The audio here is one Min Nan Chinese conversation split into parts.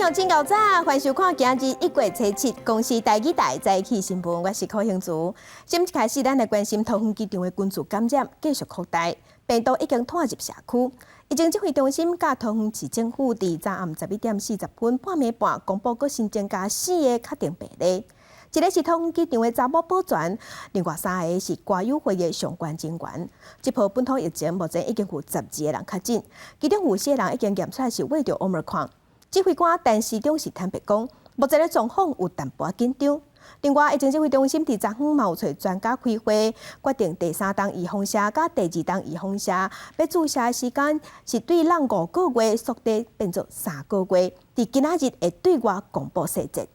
向真𠢕早，歡迎收看今日1月初7公視台語台早起新聞，我是柯興竹。先一開始，咱來關心桃園機場的群聚感染繼續擴大，病毒已經拖入社區。疫情指揮中心佮桃園市政府佇昨暗11點40分半暝半公布，閣新增加四个確定病例。一个是桃園機場的查某保全，另外三个是歌友會的相關人員。這波本土疫情目前已經有12個人確診，其中有四個人已經驗出來是秽著 Omicron。指揮官陳時中是坦白講，目前的狀況有淡薄仔緊張。另外，疫情指揮中心佇昨昏嘛有揣專家開會，決定第三針預防射佮第二針預防射，欲注射的時間是對人5個月縮短變做3個月，佇今仔日會對外公布細節。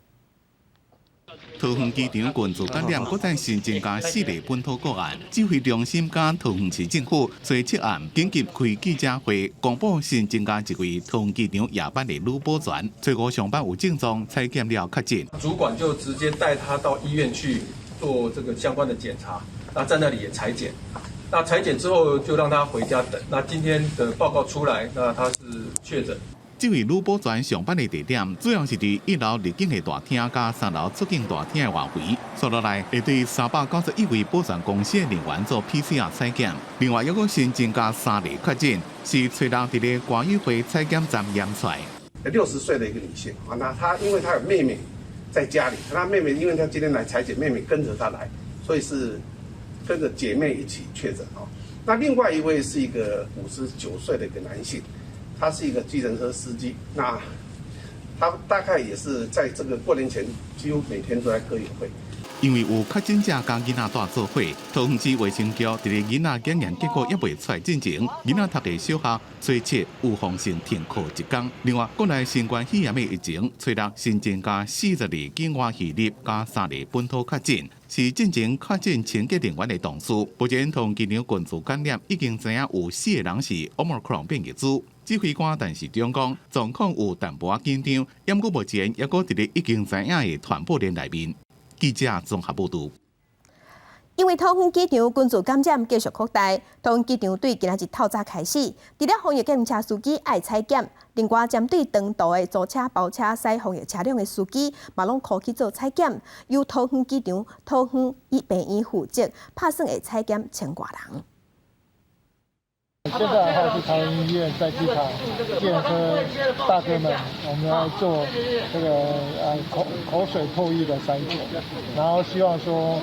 桃園機場群聚感染，閣再新增加四例本土個案。指揮中心佮桃園市政府初七暗緊急開記者會，公布新增加一位桃園機場夜班的女保全，初五上班有症狀，採檢了確診。主管就直接帶他到醫院去做這個相關的檢查，那在那裡也採檢，那採檢之後就讓他回家等。那今天的報告出來，那他是確診。這位女保全上班的地點，主要是佇一樓入境的大廳佮三樓出境大廳的外圍。紲落來會對391位保全公司的人員做 PCR 採檢。另外，猶閣新增加三例確診，是初六佇咧歌友會採檢站驗出來。 60歲的一個女性啊，那她因為她有妹妹在家裡，她妹妹因為她今天來採檢，妹妹跟着她來，所以是跟着姐妹一起確診哦。那另外一位是一個59歲的一個男性。他是一個計程車司機，那他大概也是在這個過年前，幾乎每天都在歌友會。因為有確診者佮囡仔蹛做伙，桃園市衛生局佇咧囡仔檢驗結果猶未出來進前，囡仔讀的小學初七預防性停課一工。另外，國內新冠肺炎的疫情，初六新增加40例境外移入，佮三例本土確診，是進前確診清潔人員的同事。目前桃園機場群聚感染已經知影有四個人是 Omicron 變異株。指揮官陳時中講，狀況有淡薄仔緊張，毋過目前猶閣佇咧已經知影的傳播鏈內面。記者綜合報導。因為桃園機場群聚感染繼續擴大，桃園機場對今仔日透早開始，除了防疫計程車司機愛採檢，另外針對長途的租車、包車、駛防疫車輛的司機，嘛攏 call 去做採檢，由桃園機場、桃園醫病院負責，拍算會採檢千外人。現在的話是桃園醫院在機場計程車大哥們，我們來做這個口水唾液的篩檢，然後希望說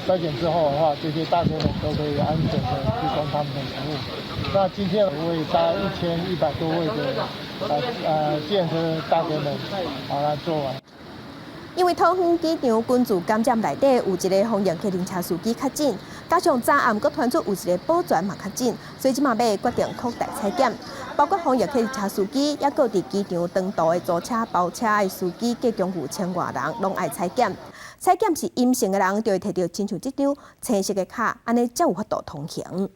篩檢之後的話，這些大哥們都可以安全的提供他們的服務。那今天為大概1100多位的計程車大哥們，把它做完。因為桃園機場群聚感染內底有一个防疫計程車司機確診，加上昨暗閣傳出有一个保全嘛確診，所以這馬欲決定擴大採檢，包括防疫計程車司機，抑閣佇機場長途的租車、包車的司機，計共有千外人攏愛採檢。採檢是陰性的人，就會提著親像這張青色的卡，按呢才有法度通行。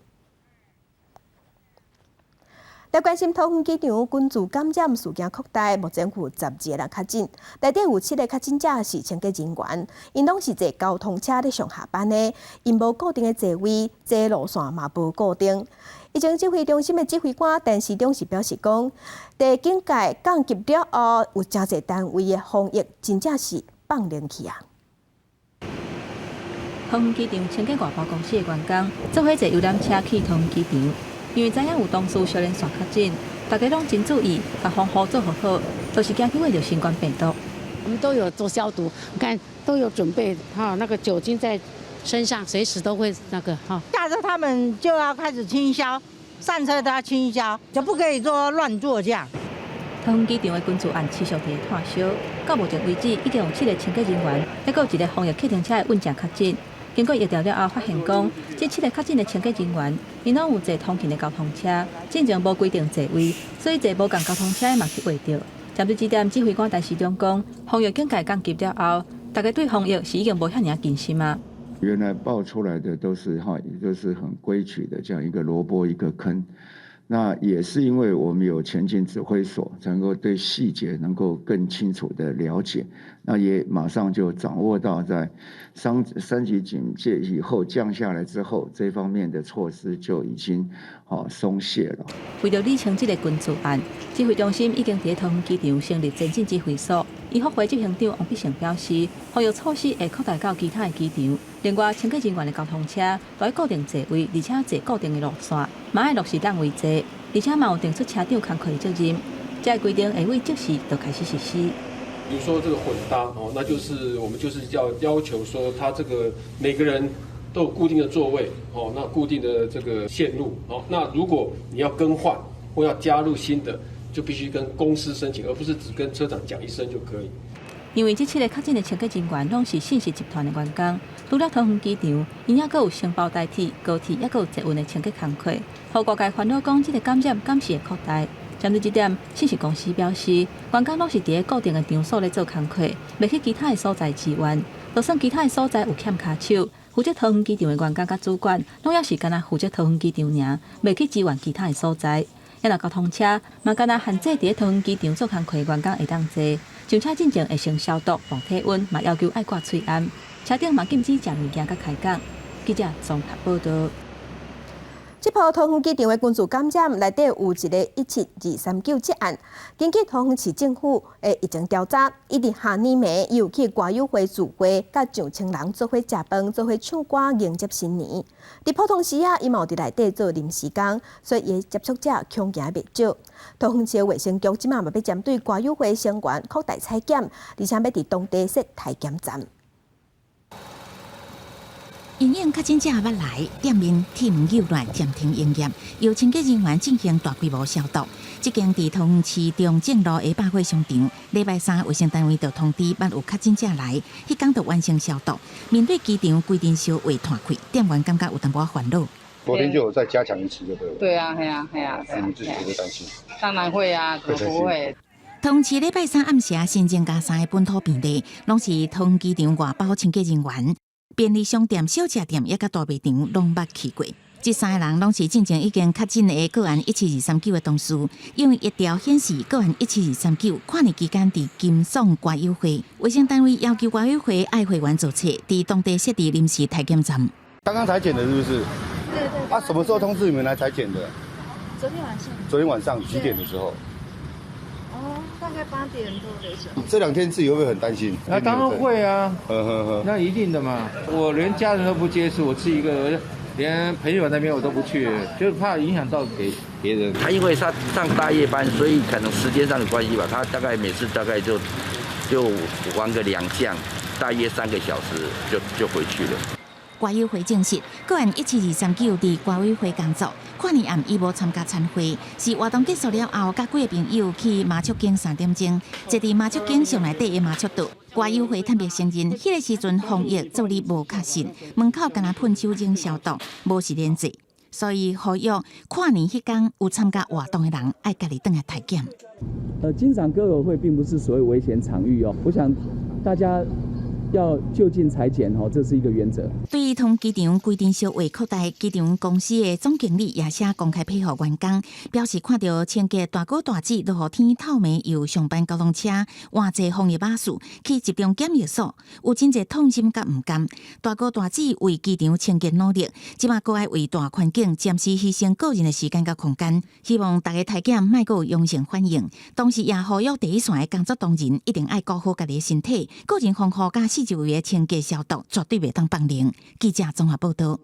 來關心桃園機場群聚感染事件擴大，目前有12個人確診，內底有七个確診者是清潔人員，𪜶攏是坐交通車咧上下班的，𪜶無固定的座位，坐路線嘛無固定。疫情指揮中心的指揮官陳時中是表示講，佇警戒降級了後，有誠濟單位的防疫真正是放冷去啊。桃園機場清潔外包公司的員工，做伙坐遊覽車去桃園機場。因為知影有同事相連線確診，大家攏真注意，共防護做好好，就是驚去秽著新冠病毒。我們都有做消毒，你看都有準備哈，那個酒精在身上，隨時都會那個哈。下次他們就要開始清消，上車都要清消，就不可以說亂座駕。桃園機場的群聚案持續佇咧湠燒，到目前為止已經有七个清潔人員，抑閣有一个防疫計程車的運將確診。經過疫調了後，發現講，這七个確診的清潔人員，𪜶攏有坐通勤的交通車，進前無規定座位，所以坐無仝交通車的嘛去秽著。針對這點，指揮官陳時中講，防疫警戒降級了後，大家對防疫是已經無遐爾謹慎啊。原來爆出來的都是哈，也就是很規矩的這樣一個蘿蔔一個坑。那也是因為我們有前進指揮所，才能夠對細節能夠更清楚的了解。那也馬上就掌握到在三級警戒以後降下來之後，這方面的措施就已經鬆懈了。為著理清這个群聚案，指揮中心已經佇桃園機場成立前進指揮所。醫福會執行長王必勝表示，防疫措施會擴大到其他的機場。另外，清潔人員的交通車都愛固定座位，而且坐固定的路線，嘛愛落實讓位制，而且嘛有定出車長工課的責任。這个規定會對即時就開始實施。比如說這個混搭哦，那就是我們就是要求說，他這個每個人都有固定的座位哦，那固定的這個線路哦，那如果你要更換或要加入新的，就必須跟公司申請，而不是只跟車長講一聲就可以。因為這七个確診的清潔人員攏是信實集團的員工，除了桃園機場，𪜶猶閣有承包台鐵、高鐵，猶閣有捷運的清潔工課，予外界煩惱講這个感染敢是會擴大。針對這點，信實公司表示，員工攏是佇固定的場所咧做工課，袂去其他的所在支援。就算其他的所在有欠跤手，負責桃園機場的員工佮主管，攏猶是干焦負責桃園機場爾，袂去支援其他的所在。抑若交通車嘛，干焦限制佇桃園機場做工課的員工會當坐。上車進前會先消毒、量體溫，嘛要求愛掛喙罨。車頂嘛禁止食物件佮開講。記者綜合報導。這波桃園機場的群聚感染內底有一个17239這案，根據桃園市政府的疫情調查，伊佇下年暝伊有去歌友會聚會，佮上千人做伙食飯，做伙唱歌迎接新年。佇普通時啊，伊嘛有佇內底做臨時工，所以伊的接觸者恐驚袂少。桃園市衛生局這馬嘛欲針對歌友會成員擴大採檢，而且欲佇當地設篩檢站。因應確診者欲來，店面鐵門扭亂，暫停營業，由清潔人員進行大規模消毒。這間佇桃園市中正路的百貨商場，禮拜三衛生單位就通知，欲有確診者來，彼工就完成消毒。面對機場規陣燒話湠開，店員感覺有淡薄煩惱。昨天就有再加強一次，就對了。對啊，係啊，係啊。你自己會不會擔心？當然會啊，怎麼不會？桃園市禮拜三暗時新增加三个本土病例，攏是桃園機場外包清潔人員。便利商店、小食店抑佮大賣場攏捌去過。這三个人攏是進前已經確診的個案一七二三九的同事，因為疫調顯示個案一七二三九跨年期間佇金爽歌友會，衛生單位要求歌友會愛會員做冊，佇當地設置臨時篩檢站。剛剛採檢的，是不是？對對。啊，什麼時候通知你們來採檢的？昨天晚上。昨天晚上幾點的時候？哦，大概8點多的時候。這兩天自己會不會很擔心？那當然會啊，那一定的嘛。我連家人都不接觸，我自己一個人，連朋友那邊我都不去，就是怕影響到給別人。他因為他上大夜班，所以可能時間上的關係吧。他大概每次大概就玩個兩項，大約3個小時就回去了。歌友會證實，個案17239佇歌友會工作，跨年暗伊無參加餐會，是活動結束了後，佮幾个朋友去麻雀間3點鐘，坐佇麻雀間上內底的麻雀桌。歌友會坦白承認，彼个時陣防疫做得無確實，門口干焦噴酒精消毒，無實聯制，所以呼籲跨年彼工有參加活動的人愛家己轉來篩檢。金賞歌友會並不是所謂危險場域哦，我想大家要就近採檢吼，這是一個原則。對於桃園機場規定燒話擴大，機場公司的總經理也寫公開批予員工，表示看著清潔大哥大姊落雨天透暝又上班交通車換坐防疫巴士去集中檢疫所，有真濟痛心佮毋甘。大哥大姊為機場清潔努力，這馬閣愛為大環境暫時犧牲個人的時間佮空間，希望大家篩檢莫閣有陽性反應。同時也呼籲第一線的工作同仁一定愛顧好家己的身體，個人防護佮四周圍的清潔消毒絕對袂當放任。記者綜合報導。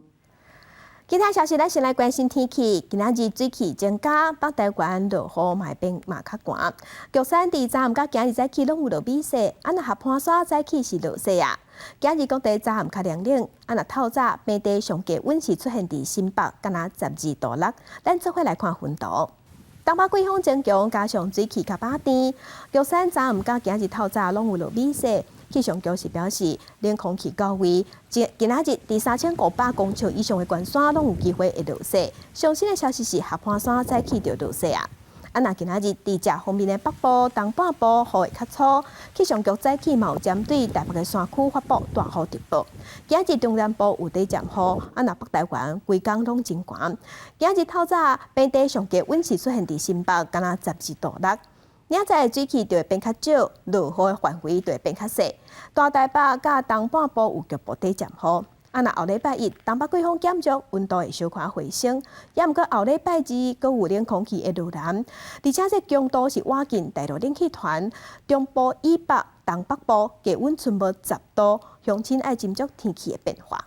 其他消息，咱先來關心天氣。今仔日水汽增加，北台灣落雨嘛會變嘛較寒。玉山佇昨暗佮今日早起攏有落雨雪，啊若合盤山早起是落雪啊。今日各地早暗較涼冷，啊若透早平地上低溫是出現佇新北，敢若12度6。咱做伙來看雲圖。東北季風增強，加上水汽較飽甜，玉山昨暗佮今日透早攏有落雨雪。氣象局是表示，冷空氣到位，今仔日佇3500公尺以上的懸山攏有機會會落雪。上新的消息是，合歡山早起就落雪啊！啊，若今仔日佇食方面的北部、東半部雨會較粗，氣象局早起嘛有針對台北的山區發布大雨特報。今仔日中南部有短暫雨，啊，若北台灣規工攏真寒。今仔日透早平地上低溫是出現佇新北，敢若12度6。明仔載的水汽就會變較少，落雨的範圍就會變較細。大台北佮東半部有局部短暫雨。啊，若後禮拜一東北季風減弱，溫度會小可回升。猶毋過後禮拜二閣有冷空氣會落來，而且這強度是倚近大陸冷氣團，中部以北、東北部低溫賰無10度，鄉親愛斟酌天氣的變化。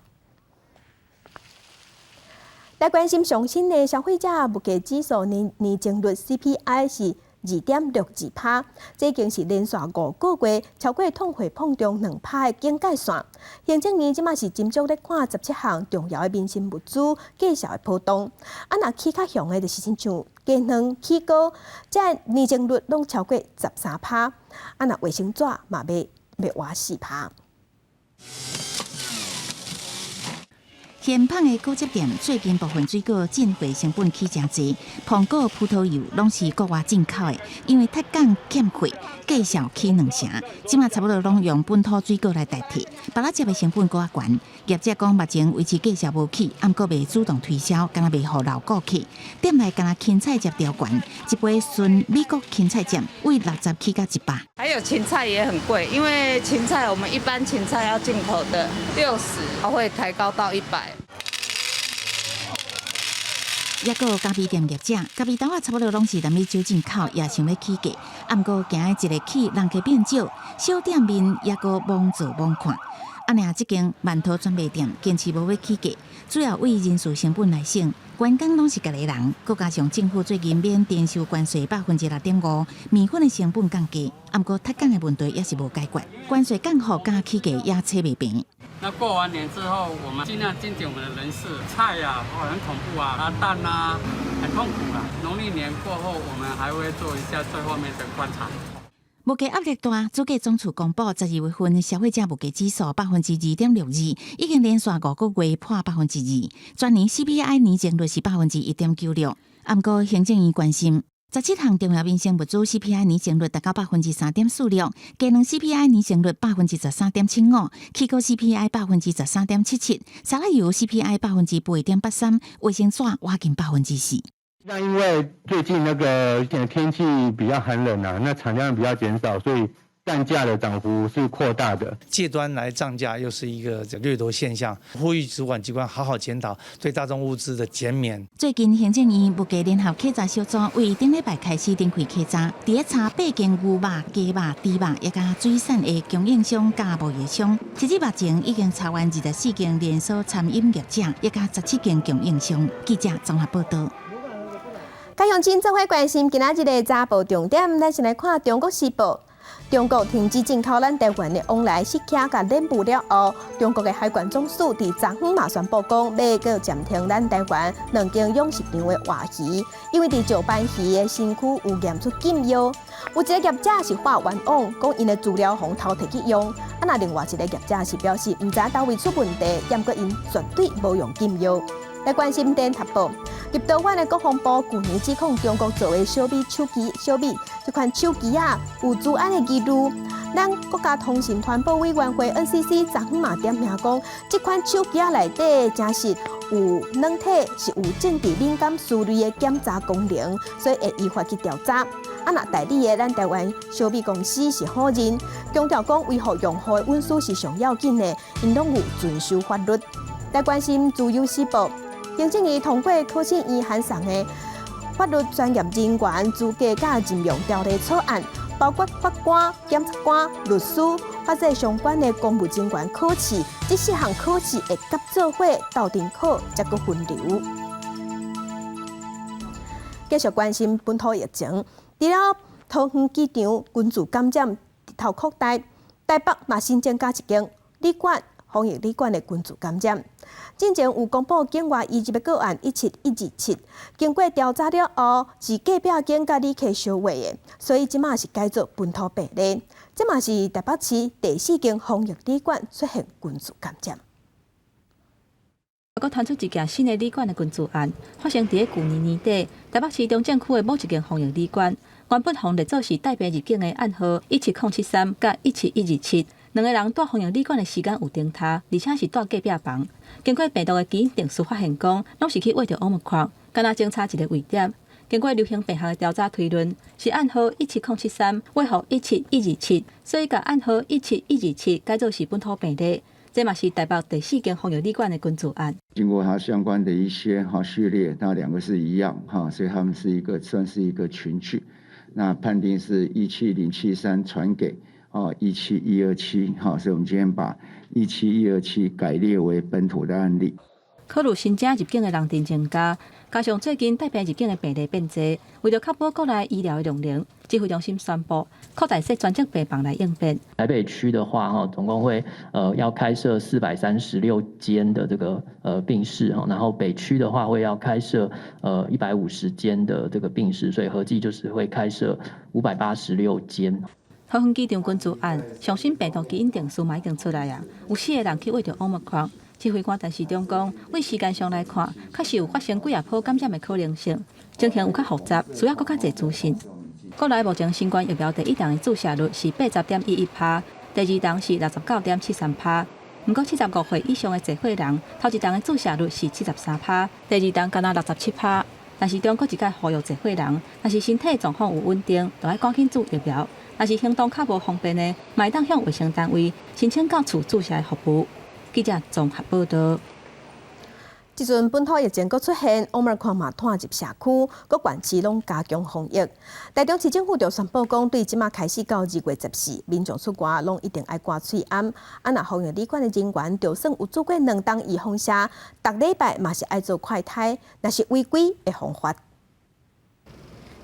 來關心上新的消費者物價指數年年增率 CPI 是2.62%，這已經是連續5個月超過通貨膨脹2%的警戒線。行政院這馬是斟酌咧看17項重要的民生物資價數的波動。啊，若起較雄的，就是親像雞卵起糕，這年增率攏超過13%。啊，若衛生紙嘛欲倚4%。現芳的果汁店最近部分水果進貨成本起誠濟，蘋果、葡萄柚攏是國外進口的，因為脫港欠貨，價數起兩成，這馬差不多攏用本土水果來代替，芭樂汁的成本閣較懸。業者講目前維持價數無起，毋過袂主動推銷，敢若袂予老顧客。店內敢若芹菜汁調懸，一杯純美國芹菜汁為60起到100。還有芹菜也很貴，因為芹菜我們一般芹菜要進口的60，會抬高到100。抑閣有咖啡店業者，咖啡豆仔差不多攏是南美洲進口，也想欲起價，毋過驚一个起人客變少，小店面抑閣罔做罔看。啊，爾這間饅頭專賣店堅持無欲起價，主要為人事成本來省，員工攏是家己人，閣加上政府最近免徵收關稅6.5%，麵粉的成本降低，毋過脫港的問題也是無解決，關稅降予佮起價也扯袂平。那過完年之後，我們盡量精簡我們的人事，菜啊，很恐怖啊，啊蛋啊，很痛苦啊。農曆年過後，我們還會做一下最後面的觀察。物價壓力大，主計總處公布12月份消費者物價指數2.62%，已經連續5個月破2%。全年 CPI 年增率是1.96%。毋過行政院關心，17項重要民生物資 CPI 年增率達到3.46%，雞卵 CPI 年增率13.75%，起糕 CPI 13.77%，沙拉油 CPI 8.83%，衛生紙倚近4%。那因為最近那個天氣比較寒冷啊，那產量比較減少，所以蛋價的漲幅是擴大的。借端來漲價又是一個掠奪現象，呼籲主管機關好好檢討對大眾物資的減免。最近行政院物價聯合稽查小組為頂禮拜開始展開稽查，佇咧查八間牛肉、雞肉、豬肉抑佮水產的供應商佮貿易商，截至目前已經查完24間連鎖餐飲業者，抑佮17間供應商。記者綜合報道。各鄉親做伙關心今仔日的早報重點，咱先來看《中國時報》。中國停止進口咱台灣的往來釋茄佮蓮霧了後，中國的海關總署佇昨昏嘛宣布講，欲閣暫停咱台灣兩間養殖場的活魚，因為佇石斑魚的身軀有驗出禁藥。有一個業者是發冤枉，講𪜶的資料予人偷提去用，啊，若另外一個業者是表示毋知佗位出問題，毋過𪜶絕對無用禁藥。來關心聯合報，立陶宛的國防部舊年指控中國做的小米手機、小米這款手機啊，有資安的疑慮。咱國家通訊傳播委員會 NCC 昨昏嘛點名講，這款手機仔內底誠實有軟體是有政治敏感思慮的檢查功能，所以會依法去調查。啊，若代理的咱台灣小米公司是否認，強調講維護用戶的隱私是上要緊的，𪜶攏有遵守法律。來關心自由時報。行政院通過考試院函送的法律專業人員資格佮任用條例草案，包括法官、檢察官、律師、法制相關的公務人員考試，這四項考試會合做伙鬥陣考，才閣分流。繼續關心本土疫情，除了桃園機場群聚感染頭擴大，台北嘛新增加一間旅館防疫旅館的群聚感染。進前有公布境外移入的個案17127，經過調查了後，是隔壁間佮旅客相話的，所以這馬是改做本土病例。這嘛是台北市第四間防疫旅館出現群聚感染。閣傳出一件新的旅館的群聚案，發生佇咧舊年年底，台北市中正區的某一間防疫旅館，原本予列做是帶病入境的案號17073佮17127，兩个人蹛防疫旅館的時間有重疊，而且是蹛隔壁房。經過病毒的基因定序發現，講攏是去穢著 Omicron，敢若相差一個位點。經過流行病學的調查推論，是案號17073穢予17127，所以共案號17127改做是本土病例。這嘛是台北第四間防疫旅館的群聚案。經過它相關的一些哈序列，那兩個是一樣哈，所以他們是一個算是一個群聚。那判定是17073傳給哦17127哈，所以我們今天把17127改列為本土的案例。考慮新增入境的人陣增加，加上最近帶病入境的病例變濟，為著確保國內醫療的量能，指揮中心宣布擴大設專責病房來應變。台北區的話，哈，總共會要開設436間的這個病室，哈，然後北區的話會要開設150間的這個病室，所以合計就是會開設586間。桃園機場群聚案，上新病毒基因定序嘛已經出來啊，有四個人去穢著 Omicron。指揮官陳時中講，對時間上來看，確實有發生幾若波感染的可能性，情形有較複雜，需要閣較濟資訊。國內目前新冠疫苗第一針的注射率是80.11%，第二針是69.73%。毋過75歲以上的濟歲人，頭一針的注射率是73%，第二針干焦67%。但是中國一擺呼籲濟歲人，若是身體狀況有穩定，就愛趕緊注疫苗；若是行動較無方便的，嘛會當向衛生單位申請到厝注射的服務。記者綜合報道。這陣本土疫情閣出現，Omicron 嘛湠入社區，各縣市攏加強防疫。台中市政府就宣布講，對這馬開始到2月14，民眾出外攏一定愛掛喙罨。啊，若防疫旅館的人員，就算有注過兩針預防射，逐禮拜嘛是愛做快篩，若是違規會予罰。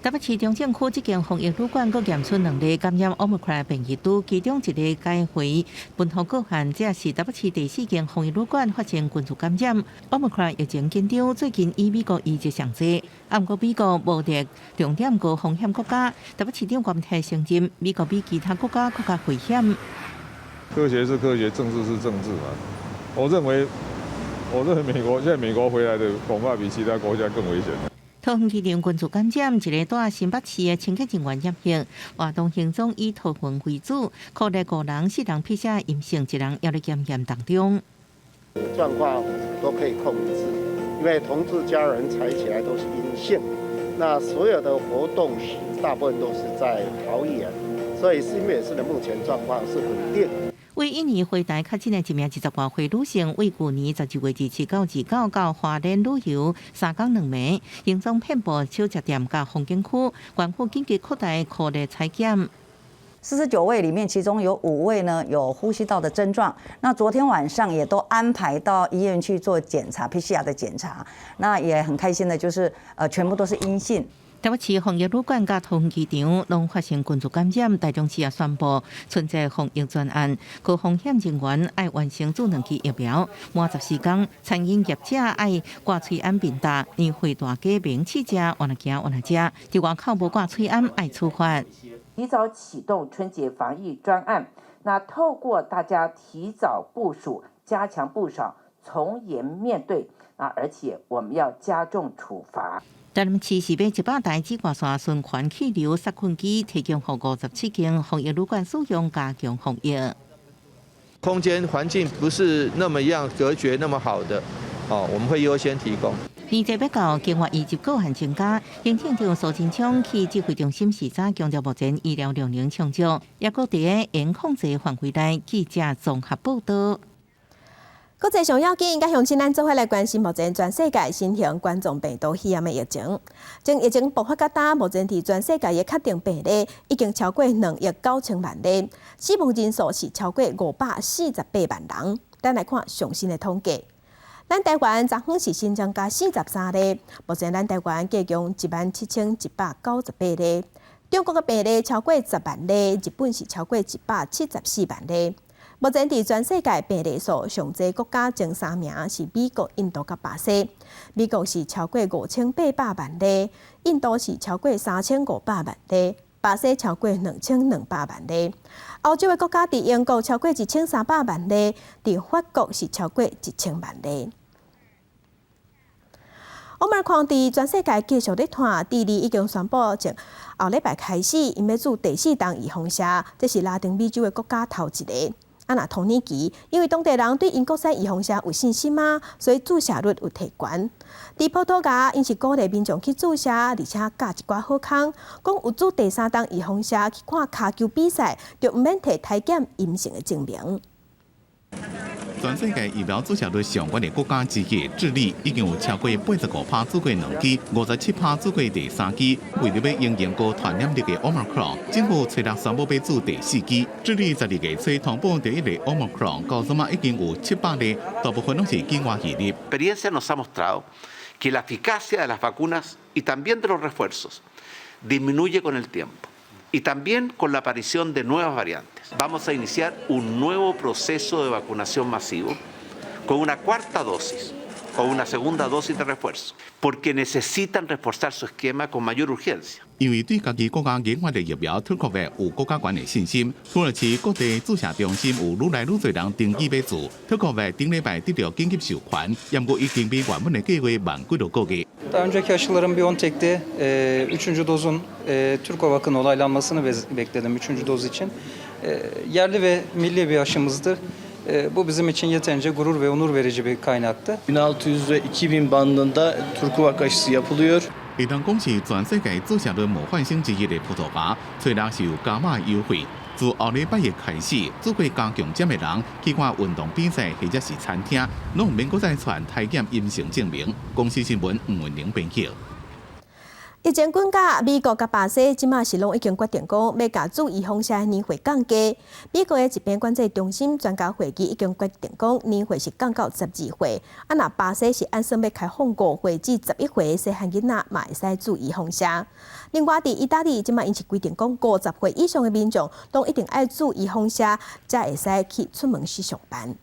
台北市中正區這間防疫旅館閣驗出兩例感染 Omicron 變異株，其中一个改回本土個案，這是台北市第四間防疫旅館發生群聚感染。Omicron 疫情緊張，最近以美國移植上濟，毋過美國無列重點高風險國家，台北市長郭台承認美國比其他國家閣較危險。科學是科學，政治是政治嘛。我認為美國現在美國回來的恐怕比其他國家更危險。桃園機場群聚感染，一个蹛新北市的清潔人員染疫，活動行蹤以桃園為主，確認五人，四人 PCR 陰性，一人猶咧檢驗當中。狀況都可以控制，因為同住家人採起來都是陰性。那所有的活動史大部分都是在桃園，所以新北市的目前狀況是穩定。為印尼回台確診的一名20外歲女性，為舊年12月27到29到花蓮旅遊3工2暝，行蹤遍佈小食店佮風景區，縣府緊急擴大苦力採檢。 49位裡面，其中有5位呢有呼吸道的症狀。那昨天晚上也都安排到醫院去做檢查，PCR 的檢查。那也很開心的，就是全部都是陰性。台北市防疫旅館佮桃園機場攏發生群聚感染，台中市也宣布春節防疫專案，高風險人員愛完成注兩劑疫苗，滿14天，餐飲業者愛掛喙罨面罩，年會大家免試食，換來行換來食，佇外口無掛喙罨愛處罰。提早啟動春節防疫專案，那透過大家提早部署，加強部署，從嚴面對啊，而且我們要加重處罰。台南市是買100台紫外線循環氣流殺菌機，提供予57間防疫旅館使用，加強防疫。空間環境不是那麼樣隔絕那麼好的，哦，我們會優先提供。年節欲到，境外移入個案增加，行政長蘇貞昌去指揮中心視察，強調目前醫療量能充足，抑閣佇嚴控制範圍內。記者綜合報道。國際上要緊，佮鄉親咱做伙來關心目前全世界新型冠狀病毒肺炎的疫情。從疫情爆發到今，目前佇全世界的確定病例已經超過2億9千萬例，死亡人數是超過548萬人。咱來看上新的統計，咱台灣昨昏是新增加43例，目前咱台灣計共17,198例。中國的病例超過10萬例，日本是超過174萬例。目前佇全世界病例數上濟國家前三名是美國、印度佮巴西。美國是超過5800萬例，印度是超過3500萬例，巴西超過2200萬例。歐洲的國家佇英國超過1300萬例，佇法國是超過1000萬例。Omicron 佇全世界繼續咧傳，智利已經宣布從後禮拜開始，𪜶欲注第四針預防射，這是拉丁美洲的國家頭一个。啊，若土耳其，因為當地人對𪜶國產預防射有信心啊，所以注射率有提懸。佇葡萄牙，𪜶是鼓勵民眾去注射，而且教一寡好康，講有注第三針預防射去看跤球比賽，就毋免提篩檢陰性的證明。全世界疫苗注射率上懸的國家之一，智利已經有超過85%注過兩劑，57%注過第三劑。為著欲因應高傳染力的 Omicron，政府初六宣布欲注第四劑。智利12月初通報第一例 Omicron，到這馬已經有700例，大部分攏是境外移入。 Experiencia nos ha mostrado que la eficacia de las vacunas y también de los refuerzos disminuye con el tiempo y también con la aparición de nuevas variantes. Vamos a iniciar un nuevo proceso de vacunación masivo con una cuarta dosis o una segunda dosis de refuerzo, porque necesitan reforzar su esquema con mayor urgencia. 因為對家己國家研發的疫苗 Turkovac 有閣較懸的信心，土耳其各地注射中心有愈來愈濟人登記欲注。Turkovac 頂禮拜得著緊急授權，毋過已經比原本的計畫慢幾多個月。 Daha önceki aşıların BioNTech'te üçüncü dozun Turkovac'ın onaylanmasını bekledim üçüncü doz için. Yerli ve milli bir aşımızdı. Bu bizim için yeterince gurur ve onur verici bir kaynaktı. 1600 ve 2000 bandında Turkovac aşısı yapılıyor. 會當講是全世界注射率模範生之一的葡萄牙，初六是有加碼優惠。自後禮拜一開始，注過加強針的人去看運動比賽或者是餐廳，攏毋免閣再傳篩檢陰性證明。公視新聞吳文玲編譯。疫情滾加，美國佮巴西這馬是攏已經決定講，欲共注預防射的年歲降低。美國的疾病管制中心專家會議已經決定講，年歲是降到12歲。啊，若巴西是按算欲開放5歲至11歲細漢囡仔嘛會使注預防射。另外，佇意大利這馬𪜶是規定講，50歲以上的民眾攏一定愛注預防射，才會使去出門去上班。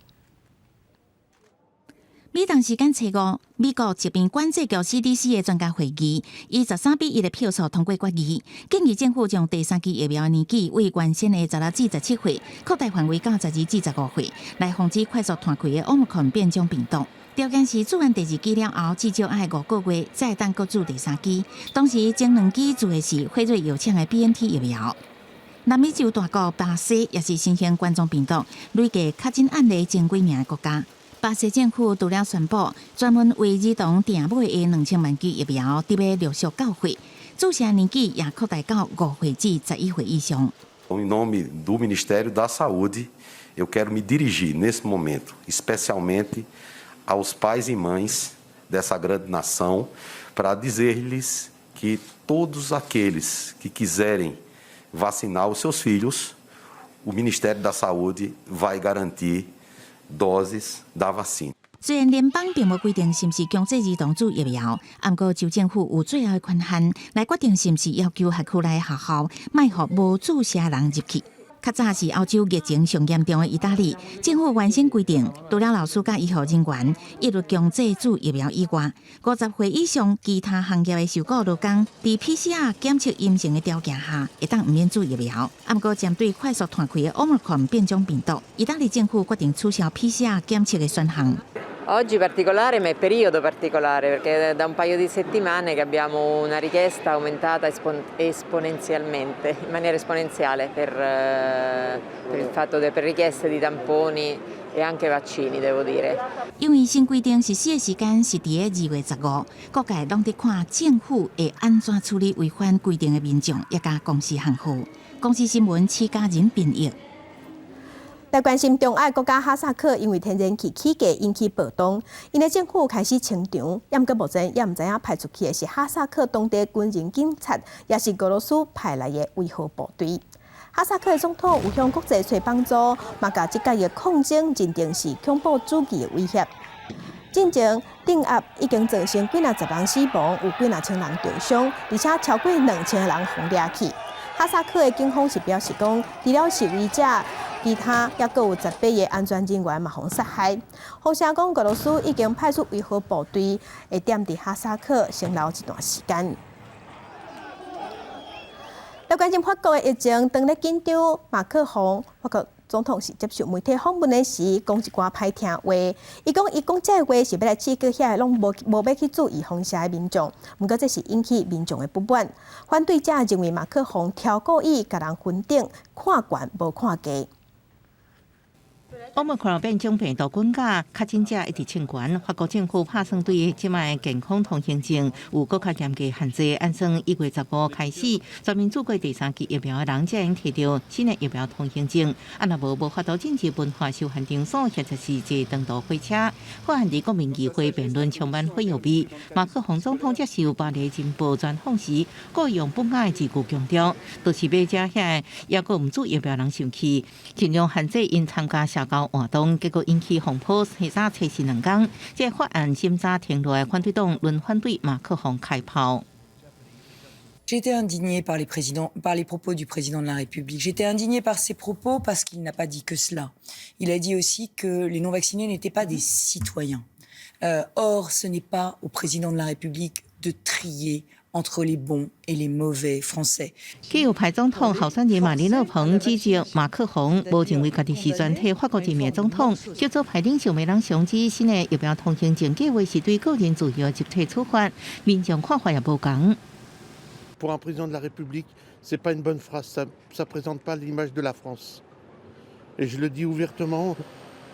美東時間初五，美國疾病管制局 CDC 的專家會議以13比1的票數通過決議，建議政府將第三劑疫苗的年紀為原先的16至17歲擴大範圍到12至15歲，來防止快速傳開的 Omicron 變種病毒。條件是注完第二劑了後，至少愛5個月，才會當閣注第三劑。同時，前兩劑注的是輝瑞藥廠的 BNT 疫苗。南美洲大國巴西也是新型冠狀病毒累計確診案例前幾名的國家。巴西政府除了宣布專門為兒童訂買的2000萬劑疫苗，佇欲陸續到貨，注射年紀也擴大到5歲至11歲以上。 Em nome do Ministério da Saúde, eu quero me dirigir nesse momento, especialmente aos pais e mães dessa grande nação, para dizer-lhes que todos aqueles que quiserem vacinar os seus filhos, o Ministério da Saúde vai garantir doses da vacina. 雖然聯邦並無規定是毋是強制兒童注疫苗，毋過州政府有最後的權限來決定是毋是要求學區內學校莫予無注射人入去。較早是歐洲疫情上嚴重的意大利，政府原先規定，除了老師佮醫護人員一律強制注疫苗以外，50歲以上其他行業的受僱勞工，佇 PCR 檢測陰性的條件下，會當毋免注疫苗。毋過針對快速傳開的 Omicron 變種病毒，意大利政府決定取消 PCR 檢測的選項。 Oggi particolare, ma è periodo particolare perché è da un paio di settimane che abbiamo una richiesta aumentata esponenzialmente, in maniera esponenziale per il fatto per richieste di tamponi e anche vaccini, devo dire. 因為新規定實施的時間是佇2月15，各界攏佇看政府會按怎處理違反規定的民眾，抑佮公司行號。公視新聞施嘉仁編譯。來關心中亞國家哈薩克，因為天然氣起價引起暴動，𪜶的政府開始清場，毋過目前也毋知影派出去的是哈薩克當地軍人警察，抑是俄羅斯派來的維和部隊。哈薩克的總統有向國際揣幫助，嘛共這擺的抗爭認定是恐怖主義的威脅。進前鎮壓已經造成幾若十人死亡，有幾若千人受傷，而且超過2000人予掠去。哈薩克的警方是表示講，除了示威者，其他抑閣有18個安全人員嘛予殺害。風聲講，俄羅斯已經派出維和部隊，會踮佇哈薩克先留一段時間。來關心法國的疫情，當咧緊張，馬克宏法國。總統是接受媒體訪問的時，講一寡歹聽話。伊講伊講這話是欲來刺激遐個攏無無欲去注預防射的民眾，毋過這是引起民眾的不滿。反對者認為馬克宏超故意共人分等，看懸無看低。 Omicron 變種病毒滾價，確診者一直衝懸。法國政府拍算對這擺健康通行證有閣較嚴格限制，按算1月15開始，全面注過第三劑疫苗的人才會提著新的疫苗通行證。啊，若無無法度進入文化休閒場所，或者是坐長途火車。法案佇國民議會辯論充滿火藥味。馬克宏總統接受巴黎晨報專訪時，故意用不雅的字句強調，就是欲惹遐個猶閣毋注疫苗人生氣，盡量限制𪜶參加社交活動，結果引起風波，提早測試兩工，這個法案審查停落來，反對黨輪番對馬克宏開炮。 J'ai été indigné par les propos du président de la République. J'ai été indigné par ses propos parce qu'il n'a pas dit que cela. Il a dit aussi que les non-vaccinés n'étaient pas des citoyens. Or, ce n'est pas au président de la République de trier entre les bons et les mauvais Français。極右派總統候選人馬林勒龐指責馬克宏無認為家己是全體法國人民總統，極左派領袖梅朗雄指新的疫苗通行證計劃是對個人自由集體處罰，民眾看法也無仝。 Pour un président de la République, c'est pas une bonne phrase, ça ça présente pas l'image de la France. Et je le dis ouvertement,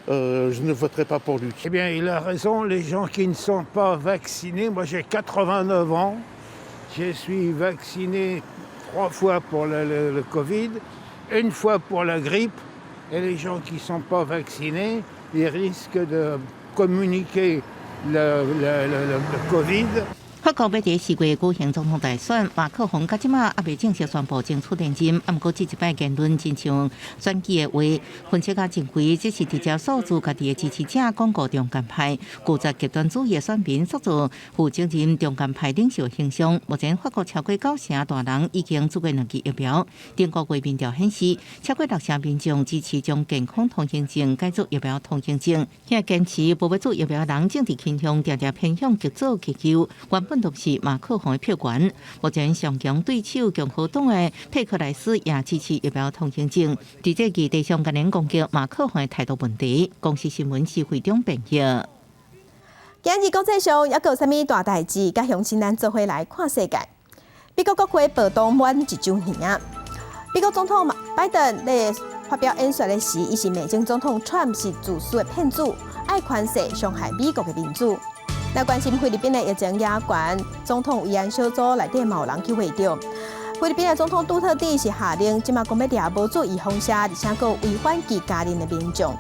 je ne voterai pas pour lui. Eh bien, il a raison, les gens qui ne sont pas vaccinés, moi j'ai 89 ans, je suis vacciné trois fois pour le Covid, une fois pour la grippe, et les gens qui ne sont pas vaccinés, ils risquent de communiquer le Covid. 法國欲佇4月舉行總統大選，馬克宏到這馬猶未正式宣布爭取連任，毋過這一擺言論親像選舉的話，分析家認為這是直接訴諸家己的支持者廣告中間派，拒絕極端主義的選民塑造負責任中間派領袖形象。目前法國超過九成大人已經注過兩劑疫苗，頂個月民調顯示，超過六成民眾支持將健康通行證改做疫苗通行證。遐堅持無欲注疫苗人政治傾向定定偏向極左極右，原本都是馬克宏的票源。目前上強對手共和黨的佩克萊斯也支持疫苗通行證。佇這議題上，共人攻擊馬克宏的態度問題。公視新聞施惠中編譯。今日國際上猶閣有啥物大代誌？佮鄉親咱做伙來看世界。美國國會暴動滿一週年啊！美國總統拜登咧發表演說的時，伊是罵前總統川普是自私的騙子，愛寬恕傷害美國的民主。來關心菲律賓的疫情也懸，總統慰安小組內底嘛有人去血著。菲律賓的總統杜特蒂是下令，這馬講欲掠無注預防射，而且閣違反其家人的民眾。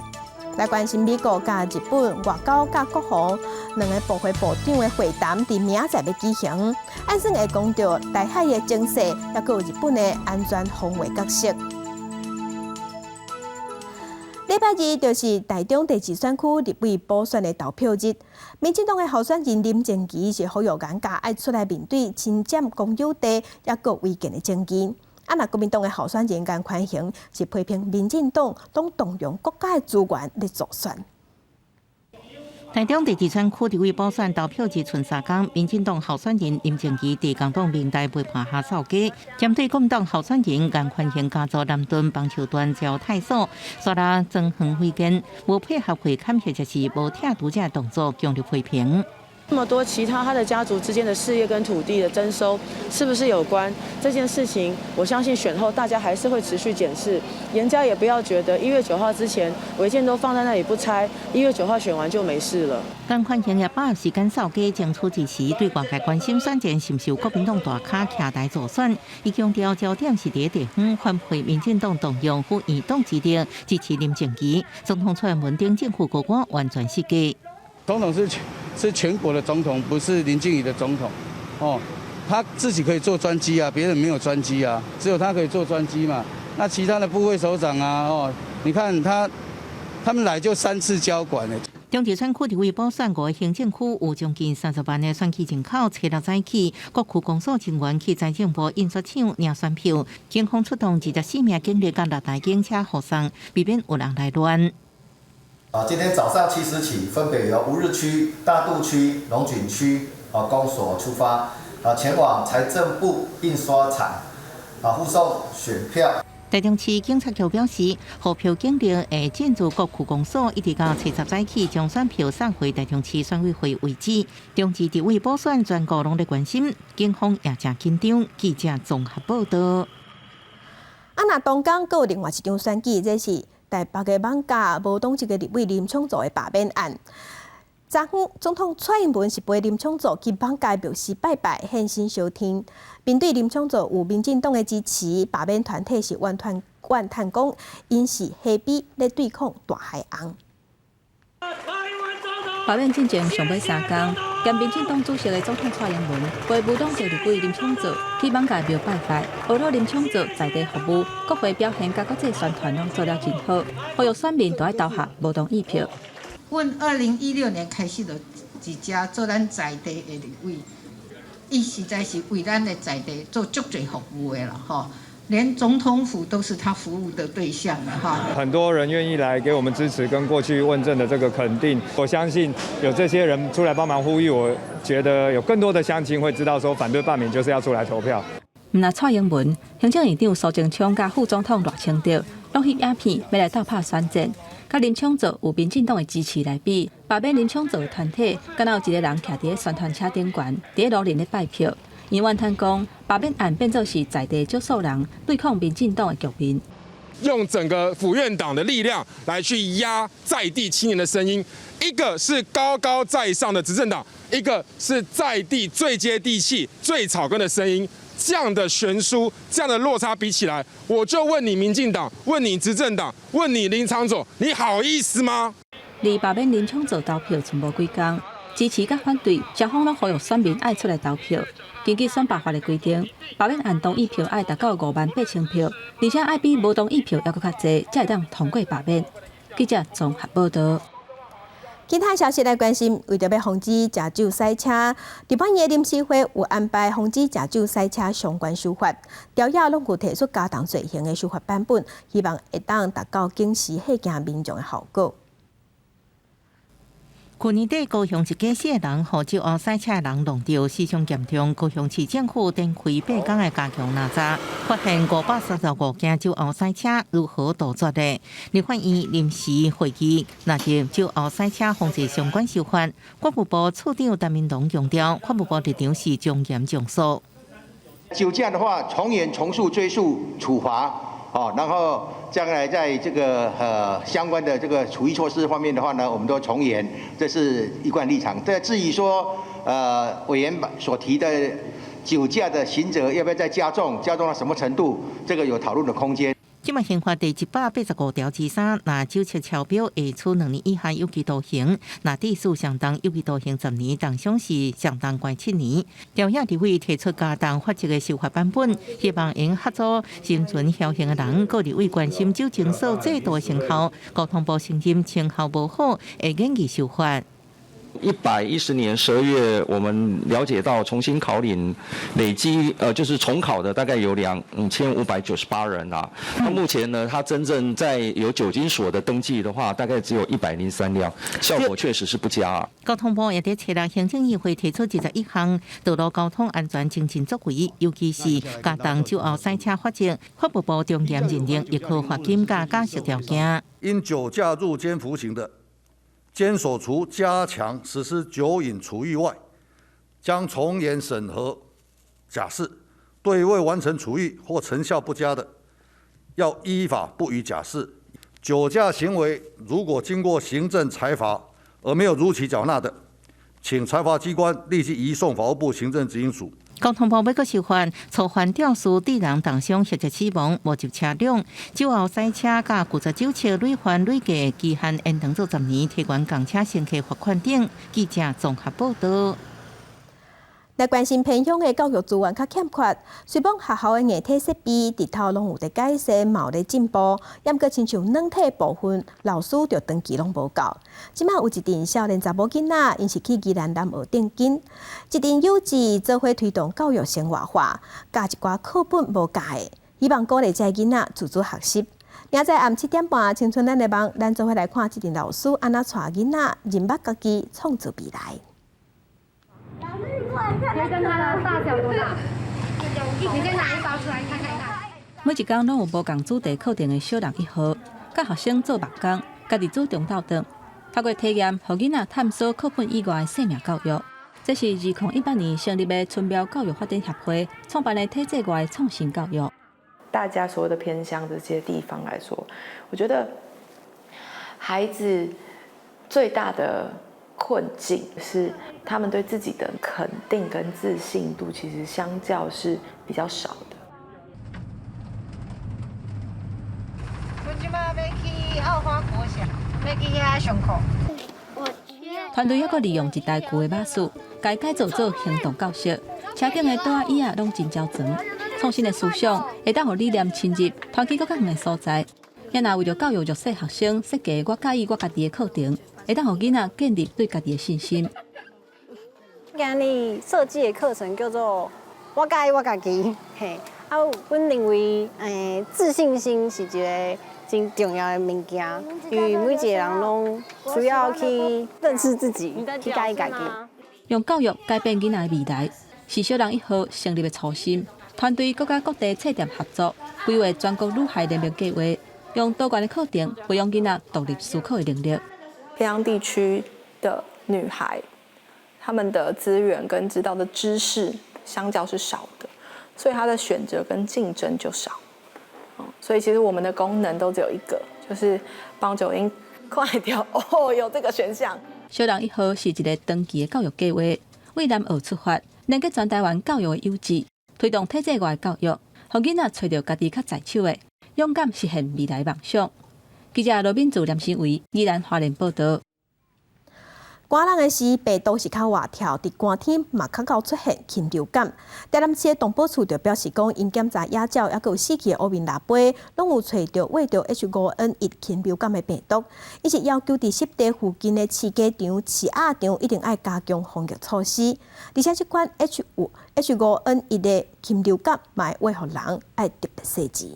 來關心美國佮日本外交佮國防兩个部會部長的會談，佇明仔載欲舉行，按算會講著台海的情勢，猶閣有日本的安全防衛角色。禮拜二就是台中第二選區立委補選的投票日，民進黨的候選人林靜儀是呼籲顏家愛出來面對侵佔公有地猶閣違建的爭議。啊，若國民黨的候選人顏寬恆是批評民進黨攏動用國家的資源咧助選。台中第二選區立委補選投票日賰三工，民進黨候選人林靜儀佇工黨明代陪伴下掃街，針對國民黨候選人顏寬恆家族南屯棒球團招待所，煞來裝園違建，無配合會勘或者是無拆除這動作，強烈批評。那麼多其他他的家族之間的事業跟土地的徵收，是不是有關這件事情？我相信選後大家還是會持續檢視。顏家也不要覺得1月9號之前違建都放在那裡不拆，1月9號選完就沒事了。顏寬恆也把握時間掃街爭取支持，對外界關心選戰是毋是有國民黨大咖徛台助選，伊強調焦點是佇地方反對民進黨動用府院黨之力支持林靜儀。總統蔡英文等政府高官完全失計。總統是全國的總統，不是林靜儀的總統。哦，他自己可以坐專機啊，別人沒有專機啊，只有他可以坐專機嘛。那其他的部會首長啊，哦，你看他們來就三次交管了。中二選區立委補選五个行政區有將近30萬的選區人口，初六早起，各區公所人員去財政部印刷廠領選票，警方出動24名警力佮六台警車護送，避免有人來亂。啊，今天早上7時起，分別由烏日區、大肚區、龍井區啊公所出發，啊前往財政部印刷廠，啊護送選票。台中市警察局表示，護票警力會進駐各區公所，一直到七十早起將選票送回台中市選委會為止。中市立委補選全國攏咧關心，警方也誠緊張。記者綜合報道。啊，若當工閣有另外一場選舉，這是台北的艋舺無黨籍的立委林昶佐的罷免案。昨昏，總統蔡英文是陪林昶佐去艋舺廟寺拜拜，獻身相天。面對林昶佐有民進黨的支持，罷免團體是怨嘆怨嘆講，𪜶是蝦米咧對抗大海紅。罷免進前上尾三工，兼民進黨主席的總統蔡英文陪無黨籍立委林昶佐去艋舺廟拜拜，呵咾林昶佐在地服務、國會表現佮國際宣傳攏做了真好，呼籲選民都愛投下無同意票。阮2016年開始就佇遮做咱在地的立委，伊實在是為咱的在地做足濟服務的啦，吼。連總統府都是他服務的對象了哈。很多人願意來給我們支持，跟過去問政的這個肯定，我相信有這些人出來幫忙呼籲，我覺得有更多的鄉親會知道說反對罷免就是要出來投票。毋但蔡英文、行政院長蘇貞昌佮副總統賴清德，攏翕影片欲來鬥拍選戰，佮林昶佐有民進黨的支持來比，罷免林昶佐的團體，敢若有一个人徛佇咧宣傳車頂懸，佇咧路面咧拜票。𪜶怨嘆講，罷免案變做是在地少數人對抗民進黨的局面。用整個府院黨的力量來去壓在地青年的聲音，一個是高高在上的執政黨，一個是在地最接地氣、最草根的聲音。這樣的懸殊，這樣的落差比起來，我就問你民進黨，問你執政黨，問你林昶佐，你好意思嗎？離罷免林昶佐投票賰無幾工，支持佮反對，雙方攏呼籲選民愛出來投票。根據選罷法的規定，罷免案同意票愛達到58,000票，而且愛比無同意票猶閣較濟，才會當通過罷免。記者綜合報道。其他消息來關心，為著欲防止食酒駛車，立法院臨時會有安排防止食酒駛車相關修法，條約攏有提出加重罪刑的修法版本，希望會當達到警示嚇驚民眾的效果。去年底，高雄一家四个人予酒後駛車的人挏著，死傷嚴重。高雄市政府展開8工的加強攔查，發現535件酒後駛車，如何杜絕呢？立法院臨時會議納入酒後駛車防治相關修法，國務部次長陳明龍強調，法務部立場是從嚴從速。酒駕的話，從嚴從速追訴處罰，哦，然後將來在這個相關的這個處遇措施方面的話呢，我們都從嚴，這是一貫立場。這至於說委員所提的酒駕的刑責要不要再加重，加重到什麼程度，這個有討論的空間。這擺刑法第185條之3，若酒測超標會處2年以下有期徒刑；若致死相當有期徒刑10年，重傷是相當懸7年。朝野立委提出加重罰則的修法版本，希望會嚇阻心存僥倖的人，閣立委關心酒精所制度的成效，交通部承認成效無好，會研議修法。 110年12月，我們了解到重新考領累積，就是重考的大概有2598人啊。那目前呢，他真正在有酒精所的登記的話，大概只有103輛，效果確實是不佳啊。交通部也佇初六行政院會提出21項道路交通安全精進作為，尤其是加重酒後駛車罰則，法務部從嚴認定，亦可罰金佮假釋條件。因酒駕入監服刑的，監所除加強實施酒癮處遇外，將從嚴審核假釋，對未完成處遇或成效不佳的，要依法不予假釋。酒駕行為如果經過行政裁罰而沒有如期繳納的，請裁罰機關立即移送法務部行政執行署。交通部欲閣修法，初犯肇事致人重傷或者死亡，無入車輛、酒後駛車佮拒絕酒測累犯累計期限延長做10年，提懸公車乘客罰款等。記者綜合報道。來關心偏鄉的教育資源較欠缺，雖罔學校的硬體設備，日頭攏有佇改善，嘛有咧進步。毋過親像軟體部分，老師就長期攏無夠。這擺有一陣少年查某囡仔，𪜶是去宜蘭南澳定根，一陣幼稚做伙推動教育生活化，教一寡課本無教的，希望鼓勵這个囡仔自主學習。明仔暗7點半，青春咱的夢，咱做伙來看這陣老師按怎帶囡仔認捌家己，創造未來。可以跟它的大小多大？你先拿一包出來看看看。每一工攏有無仝主題課程的小人一號，佮學生做木工，家己煮中晝頓，透過體驗，予囡仔探索課本以外的生命教育。這是2018年成立的春苗教育發展協會創辦的體制外創新教育。大家所謂的偏鄉這些地方來說，我覺得孩子最大的困境是他們對自己的肯定跟自信度，其實相較是比較少的。阮這馬欲去澳花國小，欲去遐上課。團隊猶閣利用一台舊的馬術，共改造做行動教室，車頂的桌仔椅仔攏真齊全。創新的思想會當予理念深入，傳去閣較遠的所在。也若為著教育弱勢學生設計我佮意我家己的課程，會當予囡仔建立對家己的信心。今日設計的課程叫做我佮意我家己，嘿，啊，阮認為，自信心是一个真重要的物件，因為每一個人攏需要去認識自己，去佮意家己。用教育改變囡仔的未來，是小人一號成立的初心。團隊閣佮各地冊店合作，規劃全國女孩聯盟計劃，用多元的課程培養囡仔獨立思考的能力。偏鄉地區的女孩，她們的資源跟知道的知識相較是少的，所以她的選擇跟競爭就少。所以其實我們的功能都只有一個，就是幫九英快掉哦，有這個選項。小人一號是一个長期的教育計劃，為南澳出發，連結全台灣教育的優質，推動體制外教育，予囡仔揣著家己較在手的，勇敢實現未來夢想。記者羅敏祖、連新偉、宜蘭花蓮報導。寒冷的時，病毒是較活跳，佇寒天嘛較𠢕出現禽流感。台南市的動保處就表示講，𪜶檢查野鳥猶閣有死去的烏面蜊筊，攏有揣著懷著 H5N1 禽流感的病毒。伊是要求佇濕地附近的飼雞場、飼鴨場一定愛加強防疫措施。而且這款 H5N1 的禽流感嘛會傳予人，愛特別細緻。